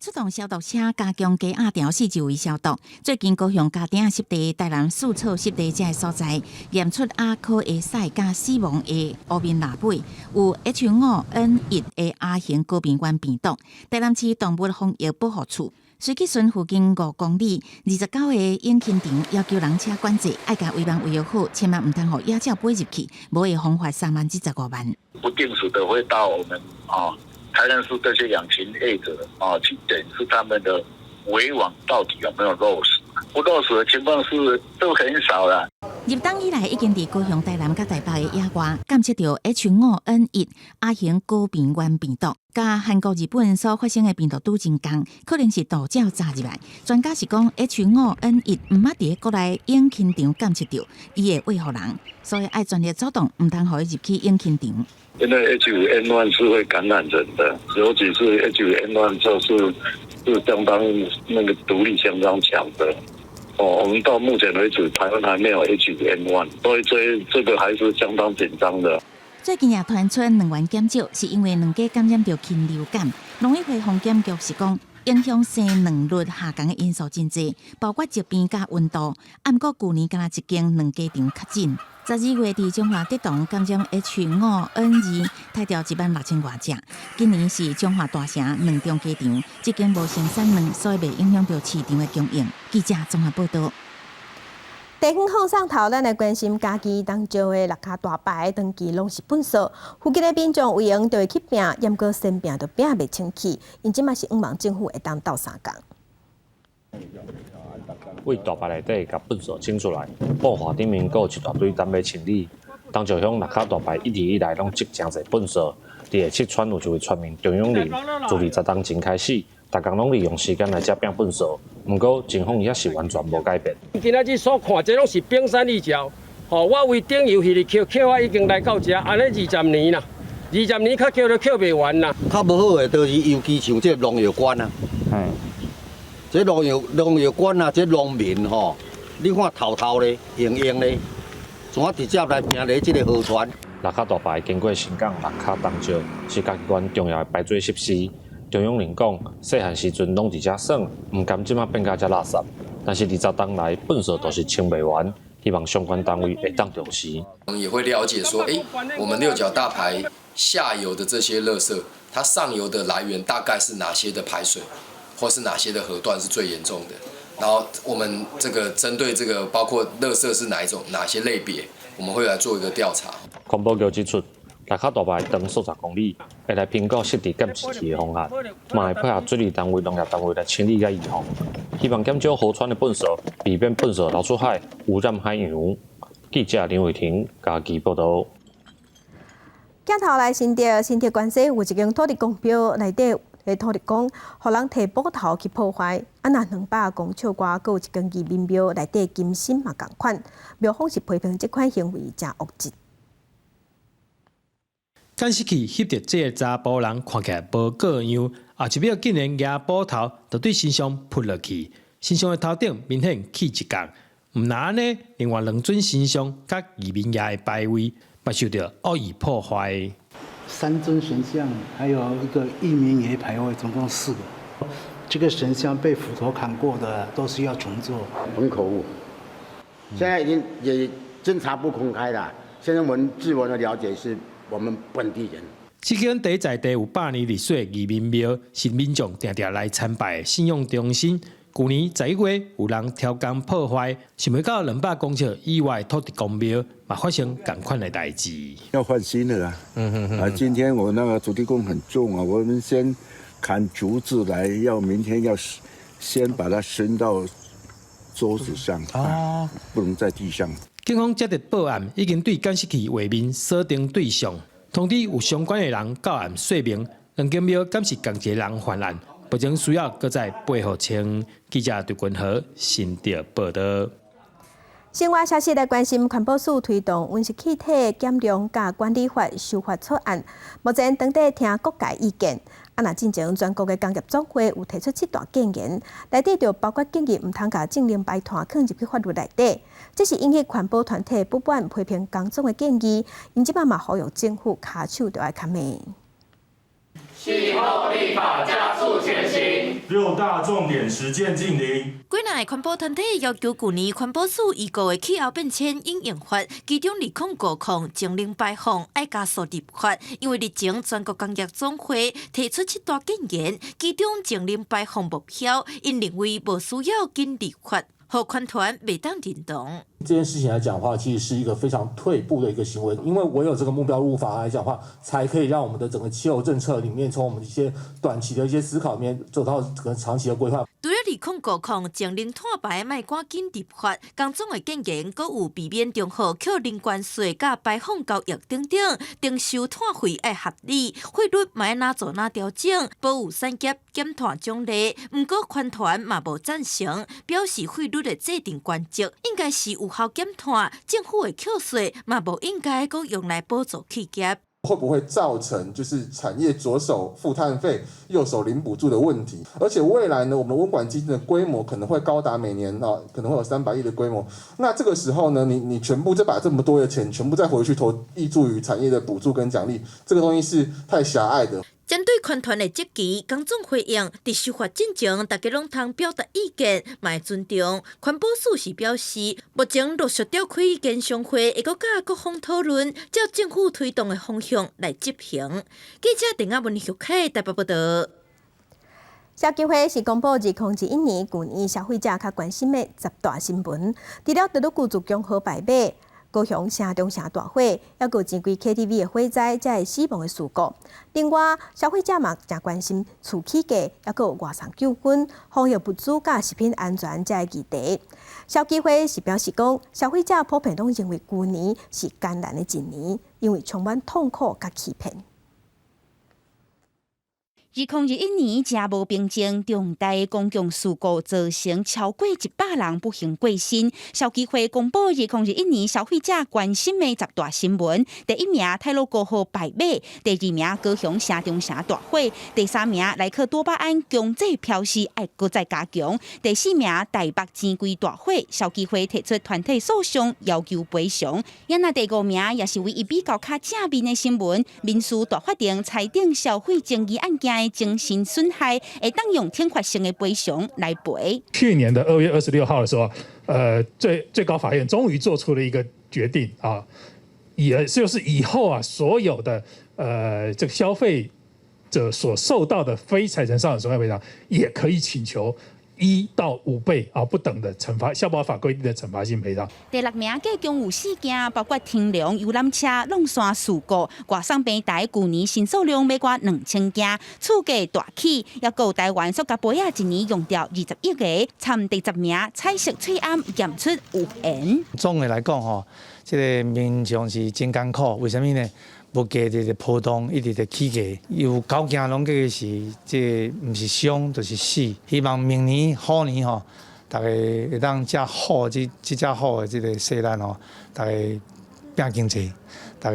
出動消毒車加強雞鴨場四周圍消毒。最近高雄家埕仔濕地、台南四草濕地這个所在，驗出鴨可會使佮死亡的烏面蜊筊有 H5N1 的亞型高病原病毒。台南市動物防疫保護處隨去巡附近5公里29个養禽場，要求人車管制，愛共圍網圍好，千萬毋通予野鳥飛入去，無會罰款3萬至15萬。不定時的會到我們啊。台南市這些養禽業者啊，去檢視他們的圍網到底有沒有漏死，不漏死的情況是都很少了。入冬以來，已經佇高雄、台南佮台北的野外檢測著 H5N1 亞型高病原病毒，佮韓國、日本所發生的病毒拄真仝，可能是渡鳥炸入來。專家是講 H5N1 毋捌佇國內養禽場檢測著，伊會餵予人，所以愛全力阻擋，毋通予伊入去養禽場。因為 H5N1 是會感染人的，尤其是 H5N1 就是相當那個毒力相當強的。哦，我們到目前為止，台灣還沒有 H5N1，所以這個還是相當緊張的。最近也傳出卵源減少，是因為卵雞感染著禽流感。農委會防檢局是講，影響生卵率下降的因素真濟，包括疾病佮溫度。毋過舊年敢若一間卵雞場確診，12月佇彰化竹塘感染 H5N2，刣掉1萬6千外隻。今年是彰化大城兩中雞場，這間無生產卵，所以袂影響著市場的供應。記者綜合報導。地方放送頭，咱來關心嘉義東石的六跤大排長期攏是糞埽，附近的民眾為閒就會去拚，毋過先拚都拚袂清氣，𪜶這馬是向望政府會當鬥相共。為大排內底共糞埽清出來，布華頂面閣有一大堆等欲清理。東石鄉六跤大排一直以來攏積誠濟糞埽，佇下七村有一位村民張永林，自20冬前開始，逐工攏利用時間來遮拚糞埽，毋過情況猶是完全無改變。今仔日所看，這攏是冰山一角。吼，我為頂游彼日抾抾啊，已經來到遮，按呢20年啦，20年較抾都抾袂完啦。較無好的，就是尤其像這農藥罐啊，這農藥罐啊，這農民吼，你看透透咧，硬硬咧，怎啊直接來拚佇這个河川？六跤大排經過新港六跤東石，是嘉義縣重要的排水設施。張永林講，細漢時陣攏佇遮耍，毋甘這馬變甲遮垃圾。但是20冬來，糞埽都是清袂完，希望相關單位會當重視。我們也會了解說，欸，我們六角大排下游的這些垃圾，它上游的來源大概是哪些的排水，或是哪些的河段是最嚴重的。然後我們這個針對這個包括垃圾是哪一種、哪些類別，我們會來做一個調查。環保局指出，內坩大排長數十公里，會來評估設置監視器的方案，嘛會配合水利單位、農業單位來清理佮預防，希望減少河川的糞掃，避免糞掃流出海，污染海洋。記者林偉婷嘉義報導。鏡頭來新竹，新竹關西有一間土地公廟內底的土地公，予人提斧頭去破壞。啊，若200公尺外，閣有一間義民廟內底金神嘛仝款，廟方是批評這款行為誠惡質。監視器翕著這个查埔人看起來無個樣，後一秒竟然舉斧頭就對神像撲落去，神像的頭頂明顯起一角。毋但按呢，另外兩尊神像佮義民爺的牌位，嘛受著惡意破壞。三尊神像，還有一個義民爺牌位，總共四個。這個神像被斧頭砍過的，都是要重做。很可惡，現在已經也偵查不公開了。現在我們據我的了解，是我們本地人。這間佇在地有百年歷史的義民廟，是民眾定定來參拜的信仰中心。舊年11月，有人挑工破壞，想袂到200公尺以外土地公廟嘛發生仝款的代誌。要換新的啦。啊，今天我那個土地公很重啊，我們先砍竹子來，要明天要先把它升到桌子上啊，不能在地上。警方接到報案，已經對監視器畫面鎖定對象，通知有相關的人到案說明，兩間廟敢是仝一个人犯案？目前需要閣再賠予清。記者陳君和新竹報導。新聞消息來關心，環保署推動溫室氣體減量佮管理法修法草案，目前當佇聽各界意見。啊，若進前全國的工業總會有提出七大建言，內底就包括建議毋通共淨零排碳囥入去法律內底。這是引起環保團體不滿批評工總的建議，𪜶這擺嘛呼籲政府跤手著愛較慢。氣候立法加速前行，六大重點實踐淨零。幾若个環保團體要求舊年環保署預告的氣候變遷因應法，其中2050淨零排放愛加速立法，因為日前全國工業總會提出七大建言，其中淨零排放目標，𪜶認為無需要緊立法，予環團袂當認同。這件事情來講的話，其實是一個非常退步的一個行為，因為唯有這個目標入法來講的話，才可以讓我們的整個氣候政策裡面，從我們一些短期的一些思考裡面，走到整個長期的規劃。除了2050淨零碳排莫趕緊立法，工總的建言閣有避免重複扣零關稅、佮排放交易等等，徵收碳費愛合理，費率嘛愛哪做哪調整，保有產業減碳獎勵。毋過環團嘛無贊成，表示費率的制定原則應該是有效減碳，政府的扣稅嘛無應該閣用來補助企業。會不會造成就是產業左手付碳費，右手領補助的問題？而且未來呢，我們溫管基金的規模可能會高達每年啊，可能會有300億的規模。那這個時候呢，你全部再把這麼多的錢全部再回去投挹注於產業的補助跟獎勵，這個東西是太狹隘的。針對環團的質疑，工總回應，佇修法進前，大家攏通表達意見，嘛會尊重。環保署是表示，目前陸續召開研商會，會閣佮各方討論，照政府推動的方向來執行。記者鄧亞文、玉凱台北報導。消基會是公布2021年舊年消費者較關心的十大新聞，除了德魯固自強號敗馬、高雄城中城大火，抑閣有錢櫃 KTV 的火災，這個死亡的事故。另外，消費者嘛誠關心厝起價，抑閣有外送糾紛、防疫物資佮食品安全這个議題。消基會是表示講，消費者普遍攏認為舊年是艱難的一年，因為充滿痛苦佮欺騙。2021年誠無平靜，重大公共事故造成超過100人不幸過身。消基會公布2021年消費者關心的十大新聞，第一名太魯閣號敗馬，第二名高雄城中城大火，第三名萊克多巴胺強制標示愛閣再加強，第四名台北錢櫃大火，消基會提出團體訴訟要求賠償。抑若第五名也是唯一比較較正面的新聞，民事大法庭裁定消費爭議案件的精神損害，會當用懲罰性的賠償來賠。去年的2月26號的時候，最高法院終於做出了一個決定啊，也就是以後啊，所有的這個消費者所受到的非財產上的損害賠償，也可以請求1到5倍啊不等的懲罰，消保法規定的懲罰性賠償。第六名計共有四件，包括天龍遊覽車挵山事故、外送平台舊年申訴量欲過2000件，厝價大起，抑閣有台灣塑膠杯仔一年用掉20億個，參第10名彩色喙罨驗出有鉛。總的來講吼，這个民眾是真艱苦，為啥物呢？物價佇咧波動，一直佇起價，有九件攏計是這个，毋是傷就是死。希望明年虎年吼，逐家會當食虎這這隻虎的這个勢力吼，逐家拼經濟，逐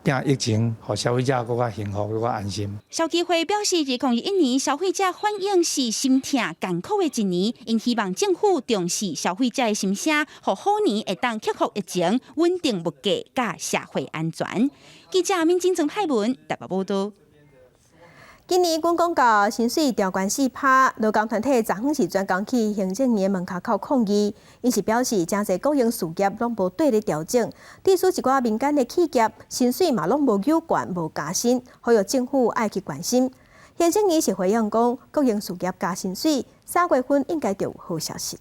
家拼疫情，予消費者閣較幸福，閣較安心。消基會表示，2021年消費者反映是心疼艱苦的一年，𪜶希望政府重視消費者的心聲，予虎年會當克服疫情，穩定物價，佮社會安全。記者敏晶曾派文台北報道。今年軍公教薪水調懸4%，勞工團體昨昏是專工去行政院門口抗議，𪜶是表示，誠濟國營事業攏無綴咧調整，致使一寡民間的企業薪水嘛攏無有懸無加薪，呼籲政府愛去關心。行政院是回應講，國營事業加薪水，3月份應該就有好消息。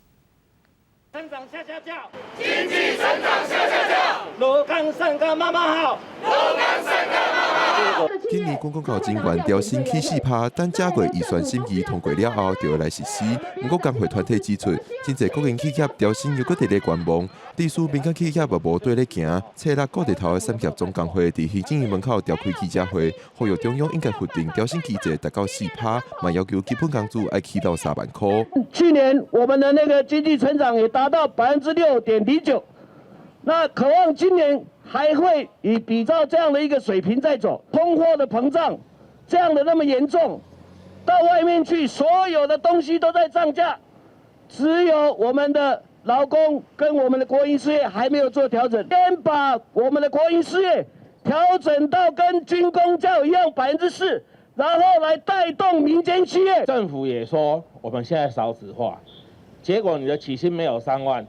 成長嚇嚇叫，經濟成長嚇嚇叫，勞工善甲媽媽好，勞工善甲媽媽好。今年軍公教人員調薪起4%，等這月預算審議通過了後，就會來實施。毋過工會團體指出，真濟國營企業調薪猶閣佇咧觀望，致使民間企業嘛無綴咧行。初六固日頭的產業總工會佇行政院門口召開記者會，呼籲中央應該核定調薪機制達到4%，嘛要求基本工資愛起到3萬箍。去年我們的那個經濟成長也達到6.09%，那渴望今年還會以比照這樣的一個水平在走，通貨的膨脹這樣的那麼嚴重，到外面去所有的東西都在漲價，只有我們的勞工跟我們的國營事業還沒有做調整，先把我們的國營事業調整到跟軍公教一樣4%，然後來帶動民間企業。政府也說我們現在少子化，結果你的起薪沒有三萬，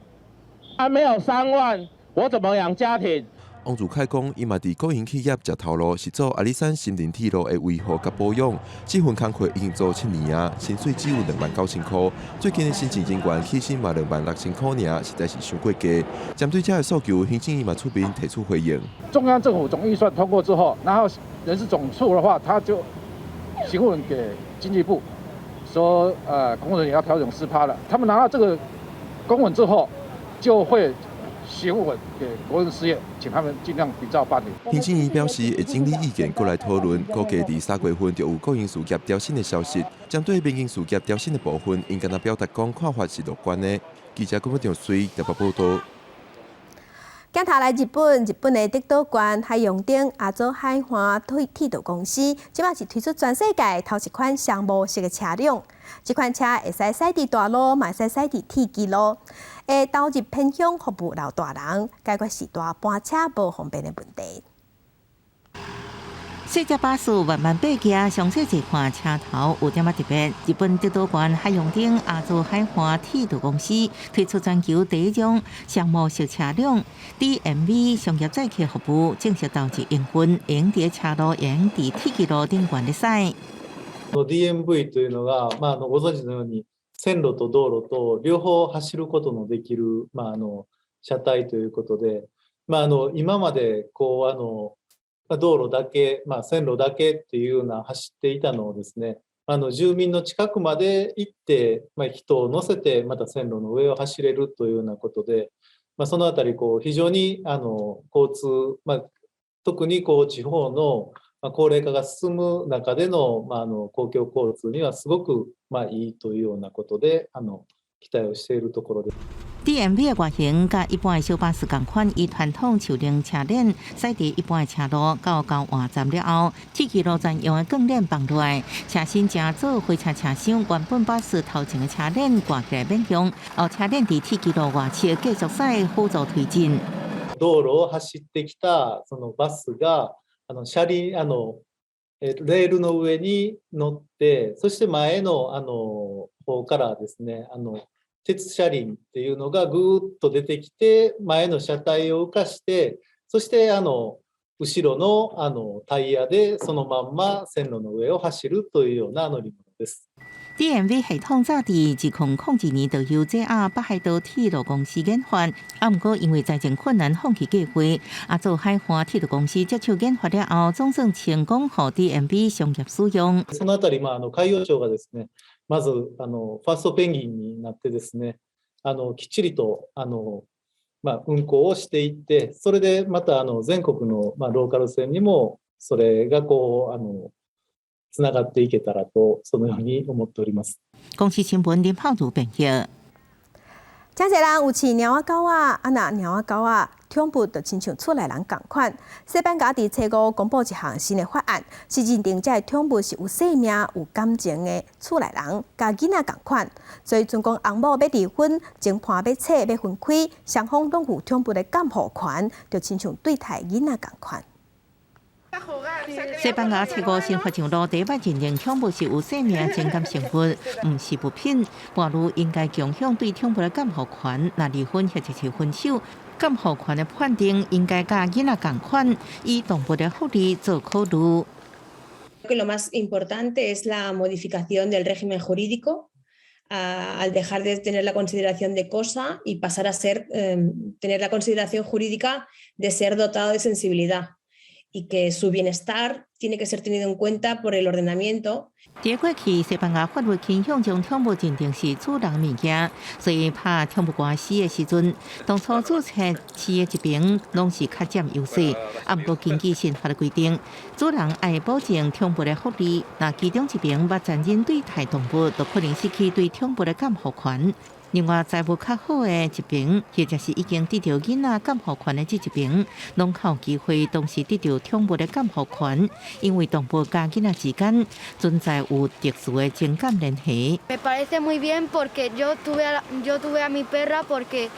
啊沒有三萬，我怎麼養家庭？王如凱講，伊嘛佇國營企業食頭路，是做阿里山森林鐵路的維護佮保養。這份工課已經做7年啊，薪水只有29,000箍。最近的新進人員起薪嘛26,000箍爾，實在是傷過低。針對這个訴求，行政院嘛出面提出回應。中央政府總預算通過之後，然後人事總處的話，他就詢問給經濟部，說公務人員要調整4%了。他們拿到這個公文之後，就會詢問給國營事業，請他們盡量比照辦理。行政院表示會整理意見，過來討論，估計佇3月份就有國營事業調薪的消息。針對民營事業調薪的部分，𪜶敢若表達講看法是樂觀的。記者郭長水台北報道。鏡頭來日本，日本的德島縣海陽町阿佐海岸鐵道公司，這擺是推出全世界頭一款雙模式的車輛。這款車會使駛佇大路，嘛會使駛佇鐵枝路，會投入偏鄉服務老大人，解決時大搬車無方便的問題。細隻巴士慢慢爬行，上細這款車頭有點仔特別。日本德島縣海陽町阿佐海岸鐵道公司推出全球第一種雙模式車輛 DMV 商業載客服務，正式投入營運，會佇車路、會佇鐵枝路頂懸咧駛。 DMV というのが、まあ、ご存知のように線路と道路と両方走ることのできる、まあ、車体ということで、まあ、今までこう道路だけ、まあ、線路だけっていうような走っていたのをですね、住民の近くまで行って、まあ、人を乗せてまた線路の上を走れるというようなことで、まあ、そのあたりこう非常に交通、まあ、特にこう地方の高齢化が進む中での、まあ、公共交通にはすごくまあいいというようなことで期待をしているところです。 DMV 的外形佮一般的小巴士仝款，以傳統樹輪車鏈駛佇一般的車路到交換站了後，鐵枝路專用的鋼鏈放落來，車身成做火車車廂，原本巴士頭前的車鏈掛起來免用，後車鏈佇鐵枝路外側繼續駛輔助推進。道路を走ってきたそのバスが車輪レールの上に乗って、そして前の方からですね鉄車輪っていうのがぐーっと出てきて前の車体を浮かして、そして後ろのタイヤでそのまんま線路の上を走るというような乗り物です。 DMV 系統早佇2002年就由 JR 北海道鐵路公司研發，啊，毋過因為財政困難放棄計劃。啊，做海華鐵路公司接手研發了後，總算成功予 DMV 商業使用。そのあたり、まあ、海陽町がですね、まずファーストペンギンになってですね、きっちりとまあ、運行をしていって、それでまた全国のまあローカル線にもそれがこうつながっていけたらと、そのように思っております。公視新聞林浩如編譯。誠濟人有飼貓仔狗仔，啊若貓仔狗仔寵物就親像厝內人仝款。西班牙佇初五公布一項新的法案，是認定這个寵物是有生命、有感情的厝內人，佮囡仔仝款。所以，準講翁某欲離婚、情伴欲拆、欲分開，雙方攏有寵物的監護權，就親像對待囡仔仝款。西班牙初五新法上路，第一擺認定寵物是有生命情感生物，毋是物品。伴侶應該共享對寵物的監護權。若離婚或者是分手，監護權的判定應該佮囡仔仝款，以動物的福利做考慮。 Que lo más importante es la modificación del régimen jurídico al dejar de tener la consideración de cosa y pasar a ser, tener la consideración jurídica de ser dotado de sensibilidad y que su bienestar tiene que ser tenido en cuenta por el ordenamiento。佇過去，西班牙法律傾向將寵物認定是主人物件，所以拍寵物官司的時陣，當初註冊飼的一邊攏是較佔優勢。啊，毋過根據新法的規定，主人愛保證寵物的福利，若其中一邊捌殘忍對待動物，就可能失去對寵物的監護權。另外，財務較好的一邊，或者是已經得著囡仔監護權的這一邊，攏較有機會同時得著寵物的監護權，因為動物佮囡仔之間存在有特殊的情感聯繫。 Me parece muy bien porque yo tuve a mi perra porque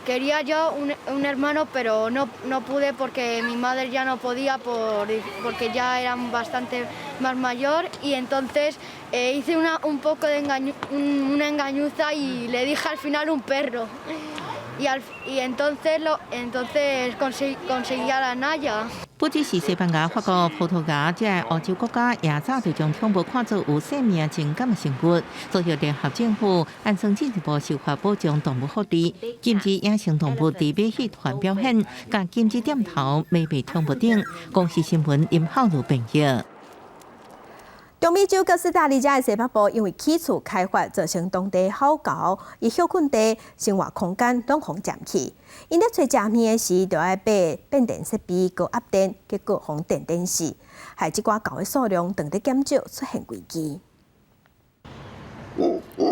quería yo un hermano, pero no pude porque mi madre ya no podía porque ya era bastante más mayor y entonces hice un poco de una engañuza y le dije al final un perro. Y entonces conseguí a la Naya. 不只是西班牙、法國、葡萄牙這歐洲國家，也早就將寵物看作有生命情感的生物，所以聯合政府按算進一步修法保障動物福利，禁止野生動物佇馬戲團表演，佮禁止點頭買賣寵物等。公視新聞林浩如編譯。中美洲哥斯達黎加的西北部因為起厝開發造成當地好狗，伊歇睏地、生活空間攏予佔去。𪜶咧揣食物的時，就愛買變電設備高壓電，結果予電電死，害這寡狗的數量當咧減少，出現危機。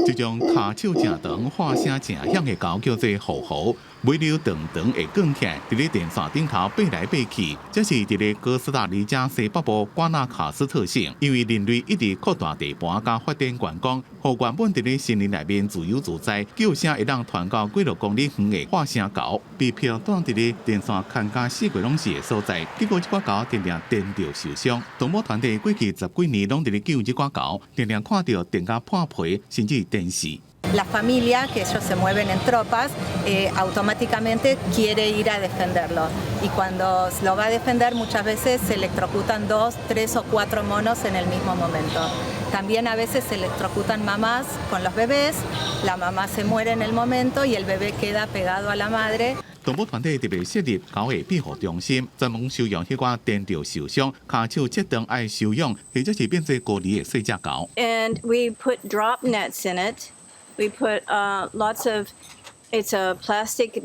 這種跤手誠長、喊聲誠響的狗叫做猴猴，尾溜長長會捲起來，佇咧電線頂頭爬來爬去。這是佇咧哥斯達黎加西北部瓜納卡斯特省，因為人類一直擴大地盤佮發展觀光，予原本佇咧森林內面自由自在，叫聲會當傳到幾若公里遠的喊聲狗，被迫蹛佇咧電線牽甲四界攏是的所在。結果這寡狗定定電著受傷。動物團體過去十幾年攏佇咧救這寡狗，定定看著電甲破皮，甚至電死。 La familia, que ellos se mueven en tropas, automáticamente quiere ir a defenderlo. Y cuando lo va a defender, muchas veces se electrocutan dos, tres o cuatro monos en el mismo momento. También a veces se electrocutan mamás con los bebés, la mamá se muere en el momento y el bebé queda pegado a la madre. 動物團體特別設立狗的庇護中心，專門收容彼寡電著受傷、跤手折斷愛收養，或者是變做孤兒的細隻狗。 And we put drop nets in it. We put lots of, it's a plastic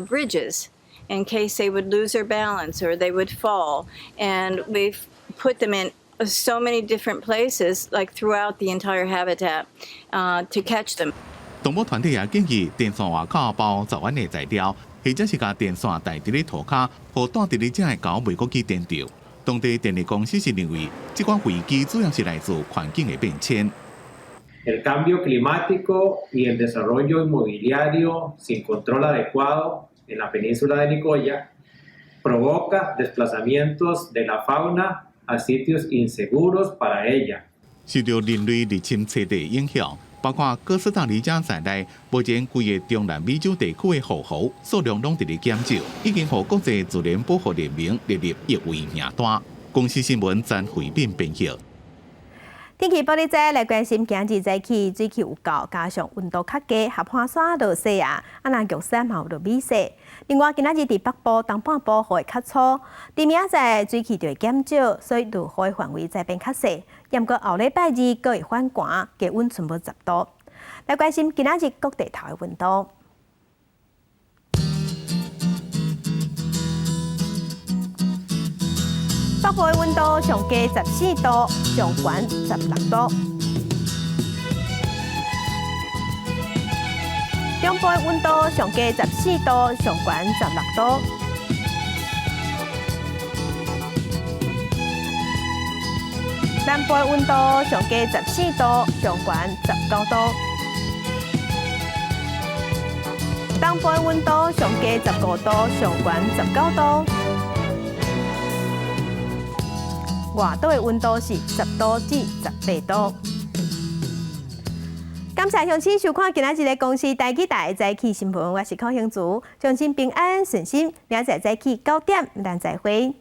bridges in case they would lose their balance or they would fall. And we've put them in so many different places, like throughout the entire habitat, to catch them. 動物團體也建議電線外口包阻彎的材料，或者是共電線帶佇咧塗跤，予蹛佇咧遮的狗袂閣去電著。當地電力公司是認為，這款危機主要是來自環境的變遷。 El cambio climático y el desarrollo inmobiliario sin control adecuado en la península de Nicoya provoca desplazamientos de la fauna a sitios inseguros para ella. 受著人類入侵棲地影響，包括哥斯達黎加在內，目前規个中南美洲地區的猴猴數量攏佇咧減少，已經予國際自然保護聯盟列入易危名單。公視新聞曾慧敏編譯。天氣報你知來關心，今日早起水氣有夠，加上溫度較低，合歡山落雪啊，啊若玉山嘛有落雨雪。另外，今仔日佇北部、東半部雨會較粗，佇明仔載水氣就會減少，所以落雨的範圍再變較細。毋過後禮拜二閣會反寒，低溫賰無10度。來關心今仔日各地頭的溫度。北部的溫度上低14度，上懸16度。中部的溫度上低14度，上懸16度。南部的溫度上低14度，上懸19度。東部的溫度上低15度，上懸19度。外島的溫度是10度至18度。感謝鄉親收看今仔日的公視台語台早起新聞，我是柯興竹，相信平安順心，明仔載早起9點，咱再會。